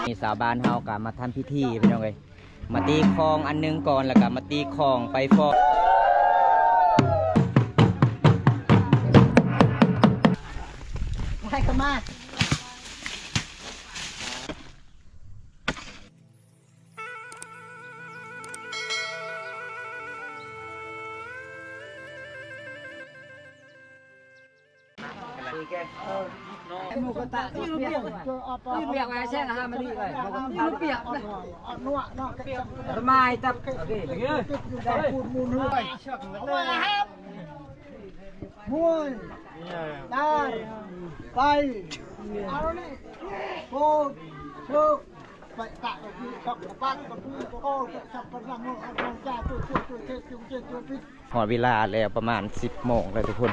ນີ້ຊາວບ້ານເຮົາກໍມາທຳພິທີພີ່ນ້ອງເອີຍ ມາຕີຂອງອັນໜຶ່ງກ່ອນ ແລ້ວກໍມາຕີຂອງໄປຟ້ອງ ໃຫ້ເຂົ້າມາ. ຮອດເວລາແລ້ວ ປະມານສິບໂມງແລ້ວທຸກຄົນ.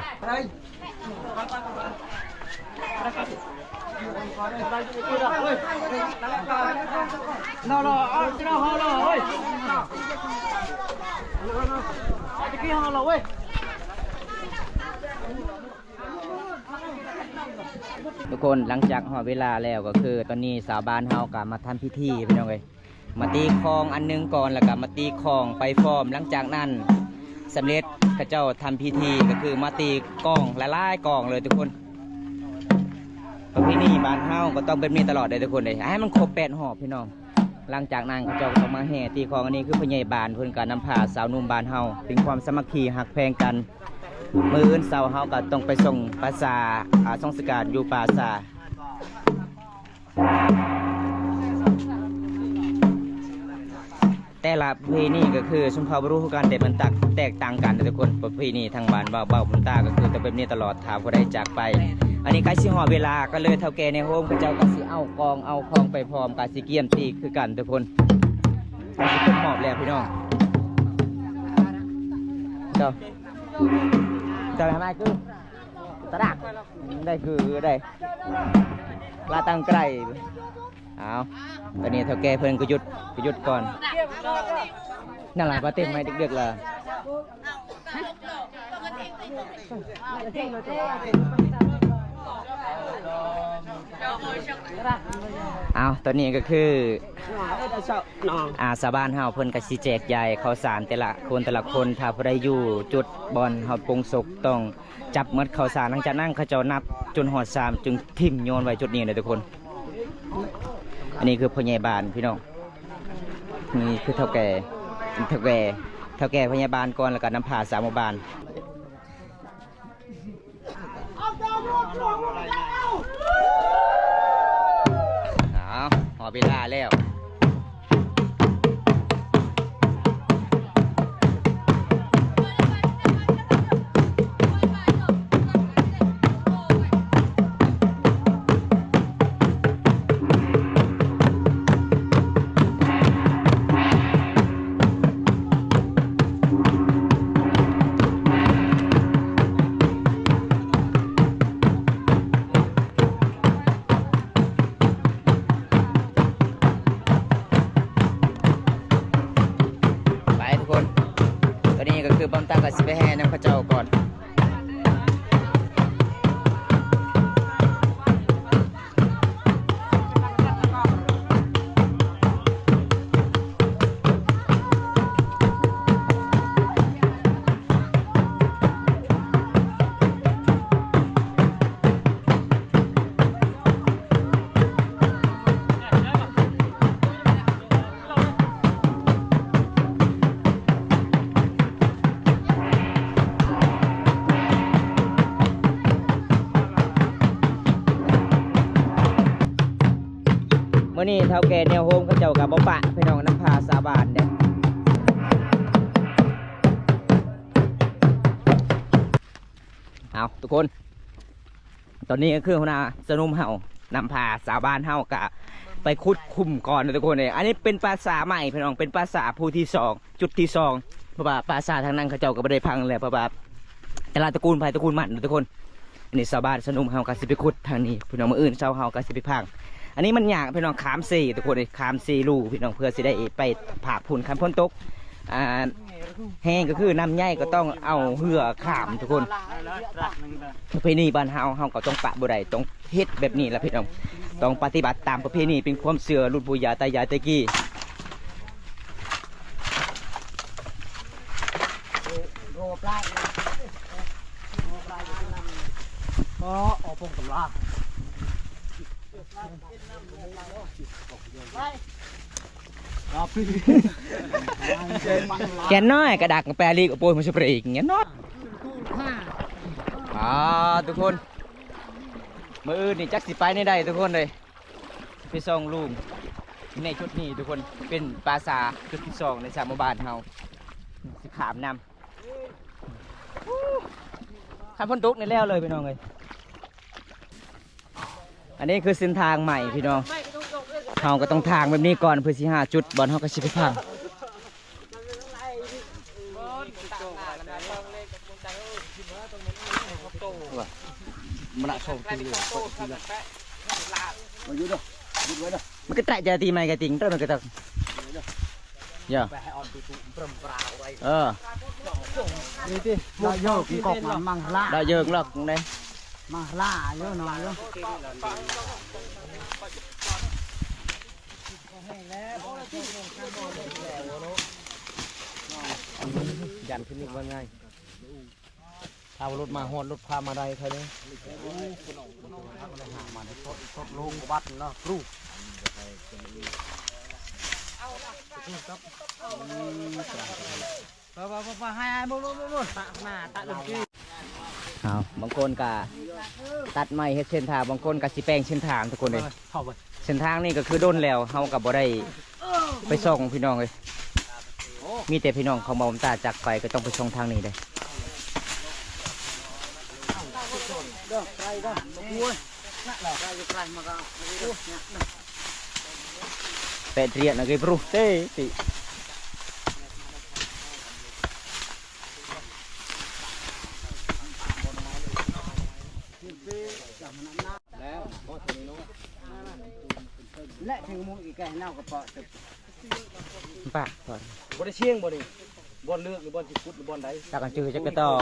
ທຸກຄົນ ຫຼັງຈາກຮອດເວລາແລ້ວ ກໍຄືຕອນນີ້ຊາວບ້ານເຮົາກໍມາທຳພິທີພີ່ນ້ອງເອີຍ ມາຕີຂອງອັນໜຶ່ງກ່ອນ ແລ້ວກໍມາຕີຂອງໄປຟ້ອມ ຫຼັງຈາກນັ້ນສຳເລັດ ເຂົາເຈົ້າທຳພິທີ ກໍຄືມາຕີກອງຫຼາຍໆກອງເລີຍທຸກຄົນ. ປະເພນີບ້ານເຮົາກໍຕ້ອງແບບນີ້ຕະຫຼອດເດ້ທຸກຄົນເດ້ ໃຫ້ມັນຄົບແປດຮອບພີ່ນ້ອງ. ຫຼັງຈາກນັ້ນເຂົາເຈົ້າກໍຕ້ອງມາແຫ່ຕີຂອງ. ອັນນີ້ຄືຜູ້ໃຫຍ່ບ້ານເພິ່ນກໍນຳພາຊາວໜຸ່ມບ້ານເຮົາ ເປັນຄວາມສາມັກຄີຮັກແພງກັນ. ມື້ອື່ນເຊົ້າເຮົາກໍຕ້ອງໄປສົ່ງປາສາ ອາ ສົ່ງສະການຢູ່ປ່າຊ້າ. ແຕ່ລະປະເພນີກໍຄືຊົນເຜົ່າບາລຸຄືກັນ ແຕ່ມັນຕາກ ແຕກຕ່າງກັນເດ້ທຸກຄົນ. ປະເພນີທາງບ້ານເວົ້າ ເວົ້າບຸນຕາກໍຄືຈະເປັນແບບນີ້ຕະຫຼອດ ຖ້າຜູ້ໃດຈາກໄປ. ອັນນີ້ໃກ້ຊິຮອດເວລາ ກໍເລີຍເຖົ້າແກ່ໃນໂຮມເຂົາເຈົ້າກໍຊິເອົາກອງເອົາຂອງໄປພ້ອມ ກໍຊິກຽມຕີຄືກັນທຸກຄົນ. ກໍຊິຄົບຮອບແລ້ວພີ່ນ້ອງ. ເຈົ້າ ເຈົ້າທຳໄມຄື ຕະດາກ ໄດ້ຄືໄດ້ ລາຕັ້ງໃກ້. ເອົາ ຕອນນີ້ເຖົ້າແກ່ເພິ່ນກໍຢຸດ ກໍຢຸດກ່ອນ. ນັ້ນລະ ວ່າເຕັມໄມ້ເດັກໆລະ. ເອົາ ຕອນນີ້ກໍຄື ອາ ຊາວບ້ານເຮົາເພິ່ນກໍຊິແຈກຢາຍເຂົ້າສານ ແຕ່ລະຄົນ ແຕ່ລະຄົນ ຖ້າຜູ້ໃດຢູ່ຈຸດບ່ອນເຮົາປົງສົກ ຕ້ອງຈັບໝົດເຂົ້າສານ. ຫຼັງຈາກນັ້ນເຂົາເຈົ້ານັບຈົນຮອດສາມ ຈຶ່ງຖິ້ມໂຍນໄວ້ຈຸດນີ້ເດີທຸກຄົນ. ອັນນີ້ຄືຜູ້ໃຫຍ່ບ້ານພີ່ນ້ອງ ນີ້ຄືເຖົ້າແກ່ ເຖົ້າແກ່ ເຖົ້າແກ່ຜູ້ໃຫຍ່ບ້ານກ່ອນ ແລ້ວກໍນຳພາຊາວໝູ່ບ້ານ. ເອົາ ຮອດເວລາແລ້ວ. ໄປທຸກຄົນ ຕອນນີ້ກໍຄືບ່າວຕາກໍຊິໄປແຫ່ນຳເຂົາເຈົ້າກ່ອນ. ມື້ນີ້ເຖົ້າແກ່ແນວໂຮມເຂົາເຈົ້າກໍບໍ່ປະພີ່ນ້ອງນຳພາຊາວບ້ານເດ້. ເອົາ ທຸກຄົນ ຕອນນີ້ກໍຄືຫົວໜ້າຊາວໜຸ່ມເຮົານຳພາຊາວບ້ານເຮົາກະໄປຂຸດຂຸມກ່ອນເນາະທຸກຄົນເອີຍ. ອັນນີ້ເປັນປ່າຊ້າໃໝ່ພີ່ນ້ອງ ເປັນປ່າຊ້າພູທີສອງ ຈຸດທີສອງ ເພາະວ່າປ່າຊ້າທາງນັ້ນເຂົາເຈົ້າກໍບໍ່ໄດ້ພັງແລ້ວ ເພາະວ່າແຕ່ລະຕະກູນໃຜຕະກູນມັນເນາະທຸກຄົນ. ອັນນີ້ຊາວບ້ານຊາວໜຸ່ມເຮົາກໍຊິໄປຂຸດທາງນີ້ພີ່ນ້ອງ ມື້ອື່ນເຊົ້າເຮົາກໍຊິໄປພັງ. ອັນນີ້ມັນຍາກພີ່ນ້ອງ ຂ້າມເຊທຸກຄົນເອີຍ ຂ້າມເຊລູພີ່ນ້ອງ ເພື່ອຊິໄດ້ໄປພາກພຸ້ນ ຄັນຝົນຕົກ ອ່າ ແຮງກໍຄືນ້ຳໃຫຍ່ກໍຕ້ອງເອົາເຮືອຂ້າມທຸກຄົນ. ປະເພນີບ້ານເຮົາ ເຮົາກໍຕ້ອງປະບໍ່ໄດ້ ຕ້ອງເຮັດແບບນີ້ລະພີ່ນ້ອງ ຕ້ອງປະຕິບັດຕາມປະເພນີ ເປັນຄວາມເຊື່ອລຸ້ນປູ່ຍ່າຕາຍາຍແຕ່ກີ້. ແກ່ນນ້ອຍກະດັກແປລີກະໂປຍມາສະເປຣກແກ່ນນ້ອຍ. ອ່າ ທຸກຄົນ ມື້ອື່ນນີ້ຈັກຊິໄປແນວໃດທຸກຄົນເອີຍ. ໄປສ່ອງລຸງໃນຈຸດນີ້ທຸກຄົນ ເປັນປ່າຊ້າຈຸດທີສອງໃນສາມໝູ່ບ້ານເຮົາ ຊິຂ້າມນຳ. ຄັນຝົນຕົກນີ້ແລ້ວເລີຍພີ່ນ້ອງເອີຍ. ອັນນີ້ຄືເສັ້ນທາງໃໝ່ພີ່ນ້ອງ ເຮົາກໍຕ້ອງທາງແບບນີ້ກ່ອນ ເພື່ອຊິຫາຈຸດບ່ອນເຮົາກໍຊິໄປພັງ. ມັນກະແຕະຈະຕີໄມ້ກະຕິງເຕີມັນກະຕັກ. ເອີ ນີ້ຕິ ດອກເຢີກ ມັນກອກມັນມັງລະ ດອກເຢີກລັອກເດ້ ມັງລະຢູ່ເນາະ. ຢ້ານຂຶ້ນອີກວ່າງ່າຍ ຖ້າວ່າລົດມາຮອດ ລົດພາມາໄດ້ໃຄເດ້. ເອົາ ບາງຄົນກະຕັດໄມ້ເຮັດເສັ້ນທາງ ບາງຄົນກະຊິແປງເສັ້ນທາງທຸກຄົນເດ້. ເຂົ້າໄປ ເສັ້ນທາງນີ້ກໍຄືດົນແລ້ວ ເຮົາກໍບໍ່ໄດ້ໄປສ່ອງພີ່ນ້ອງເອີຍ ມີແຕ່ພີ່ນ້ອງຂອງເບົາຕາຈາກໄປ ກໍຕ້ອງໄປສ່ອງທາງນີ້ເດ້. ແປດຮຽນນະເກບຣູເຕຕິ ແລະຖືໝູກອີກແກເນົາກະເປາະ ປາກກ່ອນ ບໍ່ໄດ້ຊຽງບໍ່ນີ້ ບ່ອນເລືອກນີ້ ບ່ອນຊິຂຸດນີ້ ບ່ອນໃດ ຈັກກັນຈື່ຈັກກະຕໍ່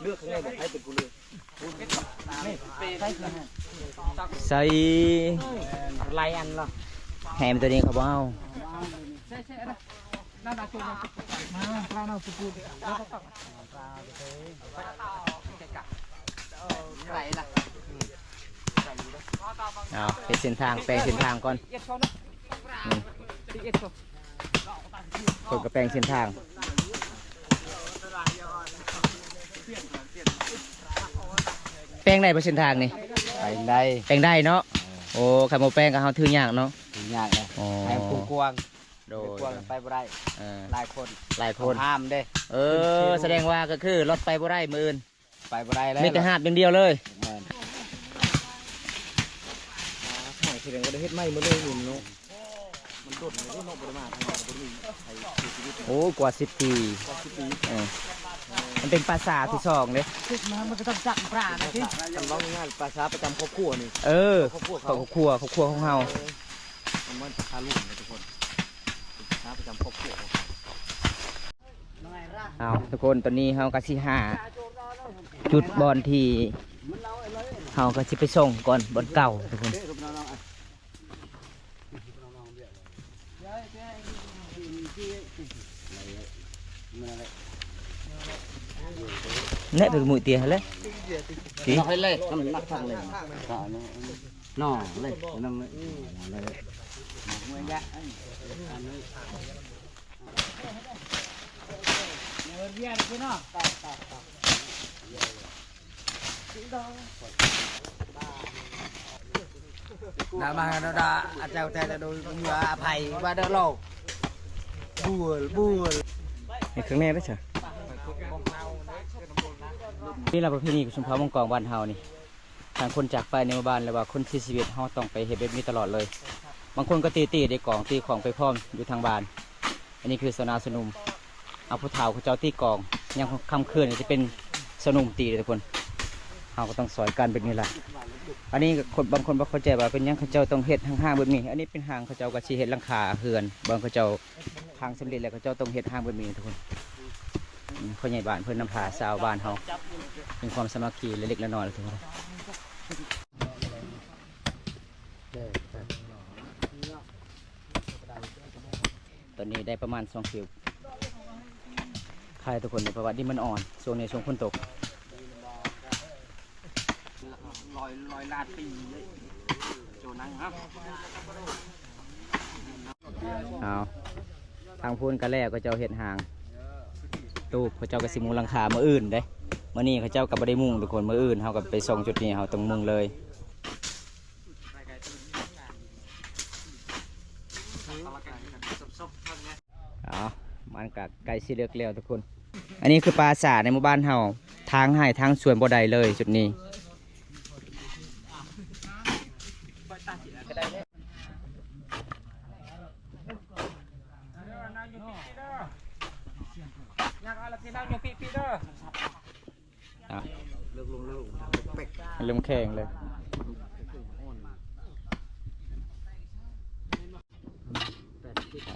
ເລືອກຂ້າງໃນບໍ່ ໃຜເປັນຜູ້ເລືອກ ໃສ່ ຫຼາຍອັນລະ ແຮມໂຕນີ້ເຂົາບໍ່ເອົາ. ເອົາ ເຮັດເສັ້ນທາງ ແປງເສັ້ນທາງກ່ອນ ອືມ ເພິ່ນກະແປງເສັ້ນທາງ ແປງໄດ້ບໍ່ເສັ້ນທາງນີ້? ແປງໄດ້ ແປງໄດ້ເນາະ. ໂອ້ ຄັນບໍ່ແປງກະເຮົາຖືຍາກເນາະ ຖືຍາກເລີຍ ໃຫ້ມັນກວ້າງ ໂດຍ ກວ້າງໄປບໍ່ໄດ້ ເອີ ຫຼາຍຄົນ ຫຼາຍຄົນ ຫ້າມເດ້. ເອີ ສະແດງວ່າກະຄືລົດໄປບໍ່ໄດ້ມື້ອື່ນ ໄປບໍ່ໄດ້ແລ້ວ ມີແຕ່ຫາບຢ່າງດຽວເລີຍ. ແມ່ນ ສະແດງວ່າໄດ້ເຮັດໃໝ່ໝົດເລີຍເນາະ ມັນດົນເນາະ ບໍ່ໄດ້ມາທາງນີ້ ບໍ່ໄດ້ມີໃຜເສຍຊີວິດ. ໂອ້ ກວ່າສິບປີ ກວ່າສິບປີ ເອີ ມັນເປັນປ່າຊ້າທີສອງເດ້ ມັນກະຕ້ອງຈັບປານະຕິ ຄັນເວົ້າງ່າຍໆ ປ່າຊ້າປະຈຳຄອບຄົວນີ້ ເອີ ຄອບຄົວ ຄອບຄົວ ຄອບຄົວຂອງເຮົາ ມັນປາຊ້າຫຼວງເດ້ທຸກຄົນ ເປັນປາຊ້າປະຈຳຄອບຄົວ. ເອົາ ທຸກຄົນ ຕອນນີ້ເຮົາກະຊິຫາຈຸດບ່ອນທີ່ເຮົາກະຊິໄປສົ່ງກ່ອນ ບ່ອນເກົ່າທຸກຄົນ. ແນະ ໄປໝູ່ເຕຍຫັ້ນແຫຼະ ຕິ ເນາະ ເລີຍ ນຳໜັກທັງເລີຍ ເນາະ ເລີຍ ນຳເລີຍ. ນີ້ລະປະເພນີຂອງຊົນເຜົ່າມົ້ງກອງບ້ານເຮົານີ້ ທາງຄົນຈາກໄປໃນໝູ່ບ້ານ ຫຼືວ່າຄົນເສຍຊີວິດ ເຮົາຕ້ອງໄປເຮັດແບບນີ້ຕະຫຼອດເລີຍ. ບາງຄົນກໍຕີຕີໄດ້ກອງ ຕີຂອງໄປພ້ອມຢູ່ທາງບ້ານ. ອັນນີ້ຄືຊາວນາຊາວໜຸ່ມ ເອົາຜູ້ເຖົ້າເຂົາເຈົ້າຕີກອງ ຍາມຄ່ຳຄືນຈະເປັນຊາວໜຸ່ມຕີເດ້ທຸກຄົນ. ເຮົາກໍຕ້ອງຊ່ອຍກັນແບບນີ້ລະ. ອັນນີ້ກໍຄົນ ບາງຄົນບໍ່ເຂົ້າໃຈວ່າເປັນຫຍັງເຂົາເຈົ້າຕ້ອງເຮັດຫ້າງໆແບບນີ້. ອັນນີ້ເປັນຫ້າງເຂົາເຈົ້າກໍຊິເຮັດຫຼັງຄາເຮືອນ. ເບິ່ງເຂົາເຈົ້າ ພັງສຳເລັດແລ້ວ ເຂົາເຈົ້າຕ້ອງເຮັດຫ້າງແບບນີ້ທຸກຄົນ. ອືມ ພໍ່ໃຫຍ່ບ້ານເພິ່ນນຳພາຊາວບ້ານເຮົາ ມີຄວາມສາມັກຄີເລັກໆນ້ອຍໆທຸກຄົນ. ຕອນນີ້ໄດ້ປະມານສອງຄິວ ໄຂ່ທຸກຄົນເດີ ເພາະວ່າດິນມັນອ່ອນ ຊ່ວງນີ້ຊ່ວງຝົນຕົກ. ຮ້ອຍ ຮ້ອຍລ້ານປີເລີຍ ໂຈນັງເນາະ. ເອົາ ທາງພຸ້ນກໍແລ້ວ ເຂົາເຈົ້າເຮັດຫ້າງຕູບ ເຂົາເຈົ້າກໍຊິມຸງຫຼັງຄາມື້ອື່ນເດ້. ມື້ນີ້ເຂົາເຈົ້າກໍບໍ່ໄດ້ມຸງທຸກຄົນ ມື້ອື່ນເຮົາກໍໄປສົ່ງຈຸດນີ້ ເຮົາຕ້ອງມຸງເລີຍ. ເອົາ ມັນກະໃກ້ຊິເລິກແລ້ວທຸກຄົນ. ອັນນີ້ຄືປ່າຊ້າໃນໝູ່ບ້ານເຮົາ ທາງໄຮ່ທາງສວນບໍ່ໄດ້ເລີຍຈຸດນີ້. ອ່ະ ເລີ່ມແຂງເລີຍ.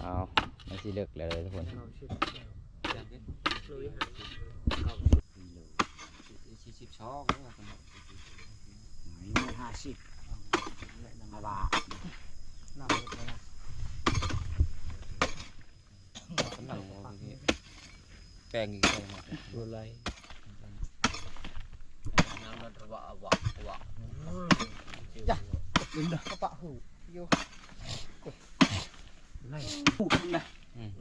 ອ້າວ ມັນຊິເລິກແລ້ວເດີທຸກຄົນ. ສີ່ສິບສອງ ຫ້າສິບ ມາວ່າ ກຳລັງແປງອີກ ບໍ່ໄຫຼ ນ້ຳມັນວະວະວະ ຍະ ກະປະຫູຢູ່ ໄລ່ ຫູນະ ອືມ.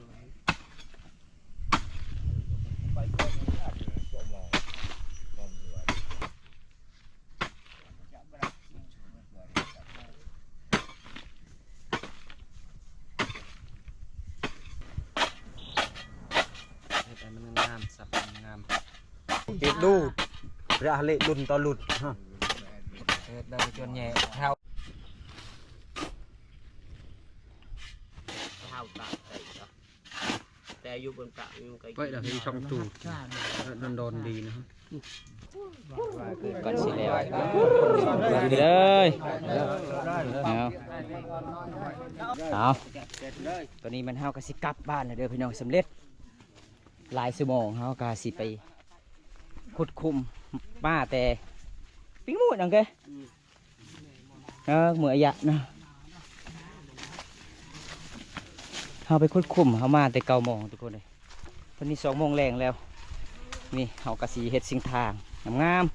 ເຮັດໃຫ້ມັນງາມ ສັບໃຫ້ມັນງາມ ເຮັດດູດ ພະເລລຸນຕໍ່ລຸນ ເຮັດໄດ້ຈົນແຍ່ເທົ່າ ເທົ່າຕາຍໄດ້ເນາະ. ແຕ່ຢູ່ບົນກະ ໄວ້ລະເຫັນຊ່ອງຕູ ເອີ ດົນໆດີນະ ກ່ອນຊິແລ້ວ ເລີຍ ເອົາ ເອົາ ຕອນນີ້ມັນ ເຮົາກໍຊິກັບບ້ານແລ້ວເດີພີ່ນ້ອງ. ສຳເລັດຫຼາຍຊົ່ວໂມງ ເຮົາກໍຊິໄປຂຸດຂຸມມາແຕ່ປິງໝູດນັ້ນເກ. ເອີ ມື້ອາຍະນະ ເຮົາໄປຂຸດຂຸມ ເຮົາມາແຕ່ເກົ້າໂມງທຸກຄົນເອີຍ. ຕອນນີ້ສອງໂມງແລງແລ້ວ. ນີ້ເຮົາກະຊິເຮັດສິ່ງທາງງາມໆ.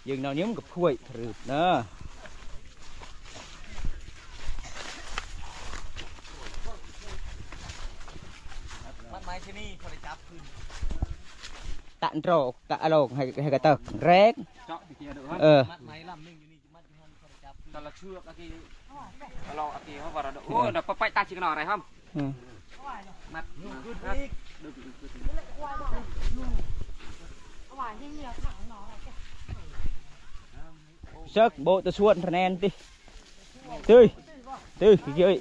ຢືນເອົານິ້ວມັນກໍພວຍທະລຶບເນາະ. ມັດໄມ້ທີ່ນີ້ ພໍໄດ້ຈັບຄືນ ຕະໂຕກ ຕະໂລກ ໃຫ້ ໃຫ້ກະເຕີກແຮກ ເຈາະຕິເກຍເດີ ເອີ ມັດໄມ້ລຳໜຶ່ງຢູ່ນີ້ ມັດຢູ່ຫັ້ນ ພໍໄດ້ຈັບຄືນ ແຕ່ລະເຊືອກອາກີ ລອກອາກີເຮົາວ່າ ໂອ້ຍ ເດີ ໄປ ໄປຕາຊິກະໜໍ່ໄດ້ຫຳ. ອືມ ມັດຂຶ້ນອີກ ດຶງຂຶ້ນ ເສິກໂບະຕະຊວນທະແນນຕິ ຕຸ້ຍ ຕຸ້ຍ ເອີຍ.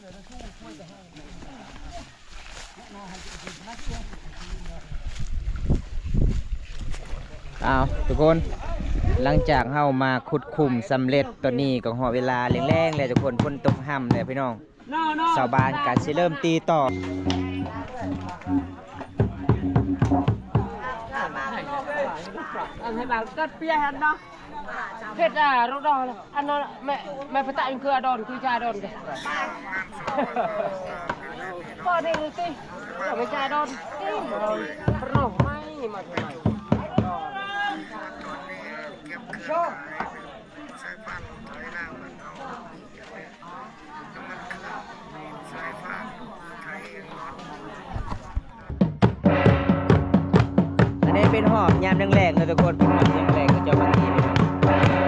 ອ້າວ ທຸກຄົນ ຫຼັງຈາກເຮົາມາຂຸດຂຸມສຳເລັດ ຕອນນີ້ກໍຮອດເວລາແລງໆແລ້ວທຸກຄົນ ຝົນຕົກຮຳແລ້ວພີ່ນ້ອງ. ຊາວບ້ານກໍຊິເລີ່ມຕີຕໍ່ ອັນໃຫ້ບາງເກີດເປຍຫັ້ນເນາະ ເຮັດອາໂຣດອລ ອັນນັ້ນແມ່ ແມ່ພະຕະຢູ່ຄືອາດອນ ຄືຈາອາດອນເດ້ ກໍນີ້ຕິ ແມ່ຈາອາດອນຕິ ໂຣດໄມ້ມາ ອັນນີ້ເປັນຮອບຍາມແລງໆເນາະທຸກຄົນ ເປັນຮອບຍາມແລງເຂົາເຈົ້າມາຕີເນາະ. ເ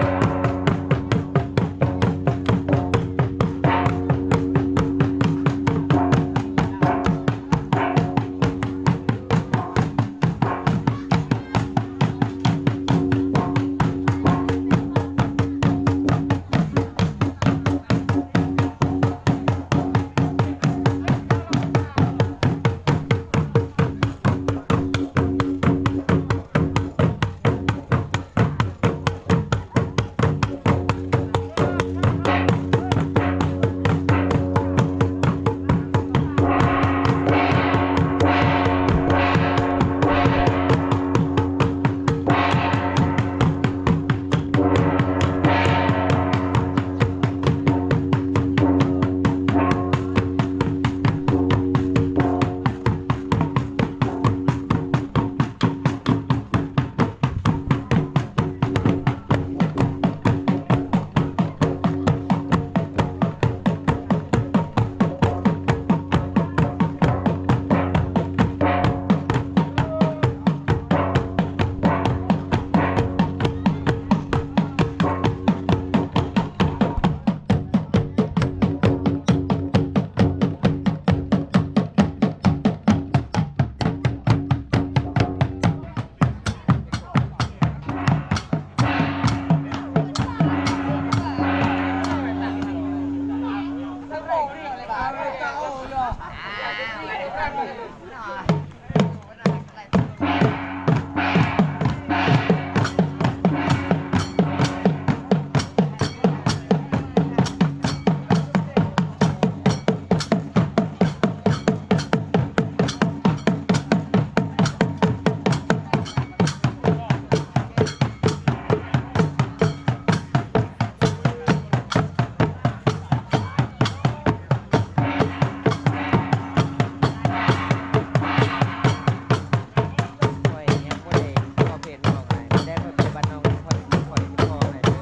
ຂ້ອຍຍັງບໍ່ໄດ້ເວົ້າເພດເວົ້າຫຍັງ ແຕ່ຂ້ອຍໄປບ້ານນ້ອງຂ້ອຍ ຂ້ອຍຊິຂໍໃຫ້ເດີ.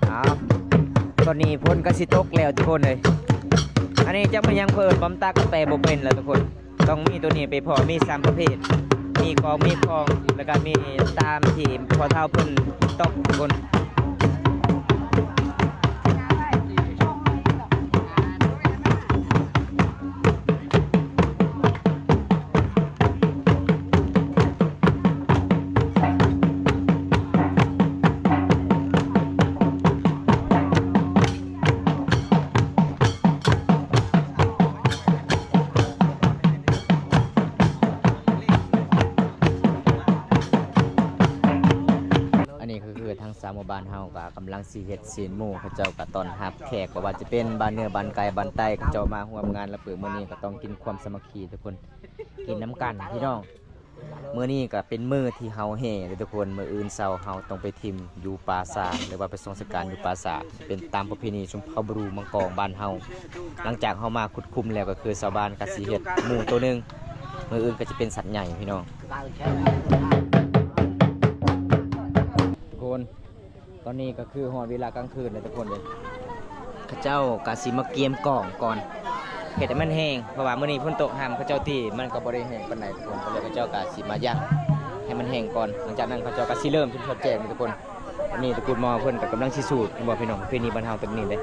ອ້າວ ຕອນນີ້ຝົນກໍຊິຕົກແລ້ວທຸກຄົນເອີຍ. ອັນນີ້ຈັກແມ່ນຫຍັງ ເພິ່ນປ້ອມຕາກໍແປບໍ່ເປັນແລ້ວທຸກຄົນ. ຕ້ອງມີໂຕນີ້ໄປພໍ້ ມີສາມປະເພດ ມີກອງ ມີຄອງ ແລ້ວກໍມີຕາມທີ່ພໍ່ເຖົ້າເພິ່ນຕົກທຸກຄົນ. ອັນນີ້ກໍຄືທາງຊາວໝູ່ບ້ານເຮົາກໍກຳລັງຊິເຮັດຊີ້ນໝູ ເຂົາເຈົ້າກໍຕ້ອນຮັບແຂກ ບໍ່ວ່າຈະເປັນບ້ານເໜືອ ບ້ານໃຕ້ ບ້ານໃຕ້ ເຂົາເຈົ້າມາຮ່ວມງານລະເປີດມື້ນີ້ ກໍຕ້ອງກິນຄວາມສາມັກຄີທຸກຄົນ ກິນນຳກັນພີ່ນ້ອງ. ມື້ນີ້ກໍເປັນມື້ທີ່ເຮົາແຫ່ເດີທຸກຄົນ ມື້ອື່ນເຊົ້າເຮົາຕ້ອງໄປຖິ້ມຢູ່ປ່າຊ້າງ ຫຼືວ່າໄປສົ່ງສະການຢູ່ປ່າຊ້າງ ເປັນຕາມປະເພນີຊົນເຜົ່າບຣູມັງກອງບ້ານເຮົາ. ຫຼັງຈາກເຮົາມາຂຸດຂຸມແລ້ວ ກໍຄືຊາວບ້ານກໍຊິເຮັດໝູໂຕໜຶ່ງ ມື້ອື່ນກໍຈະເປັນສັດໃຫຍ່ພີ່ນ້ອງ. ທຸກຄົນ ຕອນນີ້ກໍຄືຮອດເວລາກາງຄືນແລ້ວທຸກຄົນເອີຍ. ເຂົາເຈົ້າກໍຊິມາກຽມກອງກ່ອນ ເຮັດໃຫ້ມັນແຫ້ງ ເພາະວ່າມື້ນີ້ຝົນຕົກ ຫ້າມເຂົາເຈົ້າຕີ ມັນກໍບໍ່ໄດ້ແຫ້ງປານໃດທຸກຄົນ. ກໍເລີຍເຂົາເຈົ້າກໍຊິມາຍ່າງໃຫ້ມັນແຫ້ງກ່ອນ ຫຼັງຈາກນັ້ນເຂົາເຈົ້າກໍຊິເລີ່ມຊົດແຈງທຸກຄົນ. ຕອນນີ້ຕະກູນໝໍເພິ່ນກໍກຳລັງຊິສູດ ເຫັນບໍ່ພີ່ນ້ອງ ປະເພນີບ້ານເຮົາແບບນີ້ເດ້.